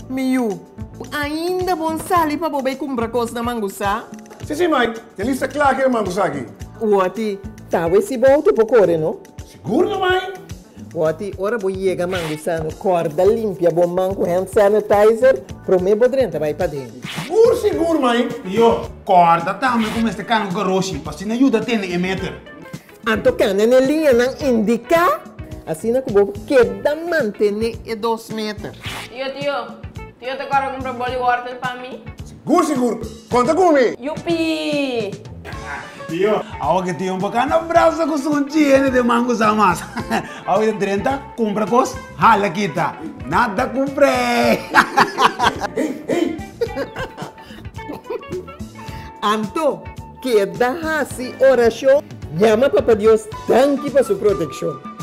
Mi yu, ainda bon sali pa bo bai kumpra kos na Mangusá? Si si mai, e lista kla ke Mangusá aki. Wòti, tawe si bo outo por kore no? Sigur no mai. Wòti, ora bo yega Mangusá no kòrda limpia bo man ku hand sanitizer promé bo drenta bai paden. Sigur sigur mai. Tio, kòrda tambe ku mester kana ku garoshi pa asina yuda tene e meter. Anto kana n'e liñanan indiká asina ku bo keda mantené e dos meter. Tio, tio, tio ta kòrda kumpra boli wòrtel pa mi? Sigur, sigur! Konta ku mi! Yupi! Tio, awo ke tio por kana brasa ku sunchi hende den mango sa mas. Awo ke ta drenta, kumpra kos, hala kita. Nada kumpr'é! Hey, hey! Anto, keda hasi orashon, yama Papa Dios danki pa su protekshon.